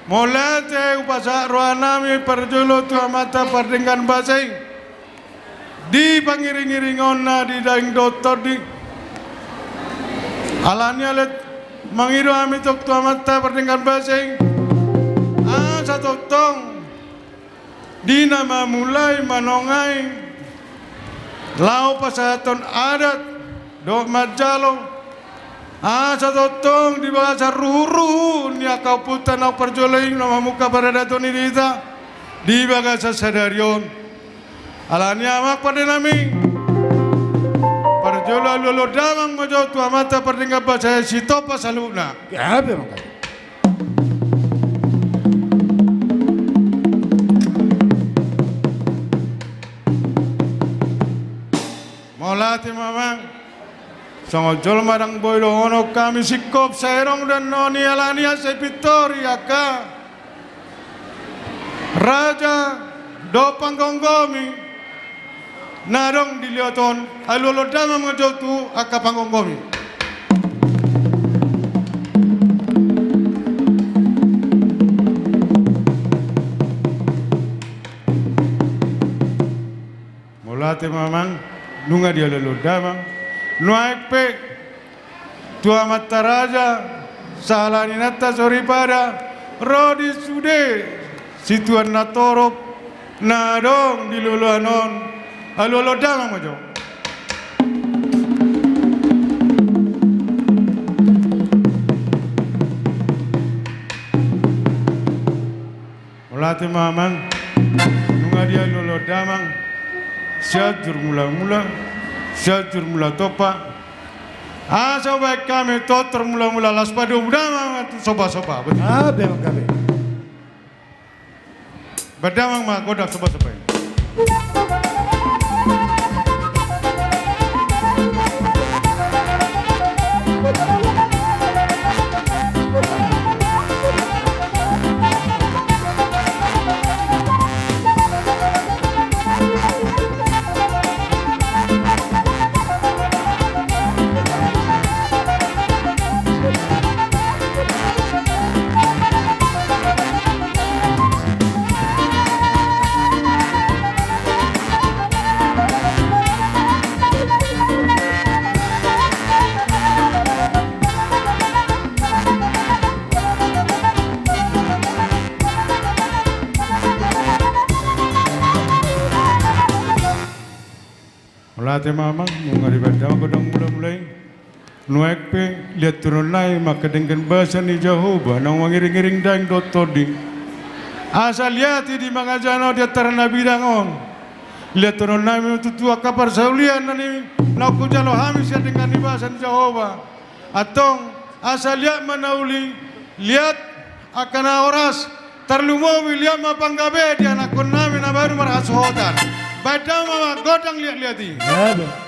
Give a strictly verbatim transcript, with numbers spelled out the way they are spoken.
Mauliate hupasahat rohanami parjolo tu Amanta Pardenggan Basa i di pangiringiringonna di daging dohot tondi. Alani i ale mangido hami tong tu Amanta Pardenggan Basa i, asa tongtong di na mamulai manongai laho pasahathon adat dohot manjalo, asa tongtong di bagasan ruhutruhut ni angka ompunta naung parjolo i na mamungka paradaton i di hita di bagasan sadari on. Alani i amang pandenami, parjolo alualuhon damang ma jo tu Amanta Pardenggan Basa i, sitompa saluhutna. Gabe ma gabe. Mauliate ma amang. Songon jolma ndang boi dohonon hami singkop, sai adong do annon i, alani i sai pintor i angka raja dohot panggomgomi na adong di liat on. Alualuhon damang ma jo tu angka panggomgomi. Mauliate ma amang, nunga dialualuhon damang. Nuaeng pe tu amanta raja sahala ni inanta soripada ro di sude situan na torop na adong di loloan on, alualuhon damang ma jo. Mauliate ma amang, nunga dialualuhon damang. Sianjur Mulamula, Sianjur Mulatompa. Asa hubahen hami tortor mulamula, laos padomu damang tu sombasomba. Gabe ma gabe. Bahen damang ma gondang sombasomba i. Mauliate ma amang, nunga dibahen damang gondang mulamula i. Nuaeng pe liathononnami ma angka denggan basa ni Jahowa naung mangiringiring daging dohot tondi. Asa liat i di mangajana di antara na bidang on. Liathononnami ma tutu angka parsaulian na ni naung hujalo hami sian denggan ni basa ni Jahowa. Antong, asa liat ma na uli, liat angka na horas, tarlumobi liat ma panggabean di anakkonnami na baru marhasohotan. Bahen damang ma gondang liatliat i. Gabe.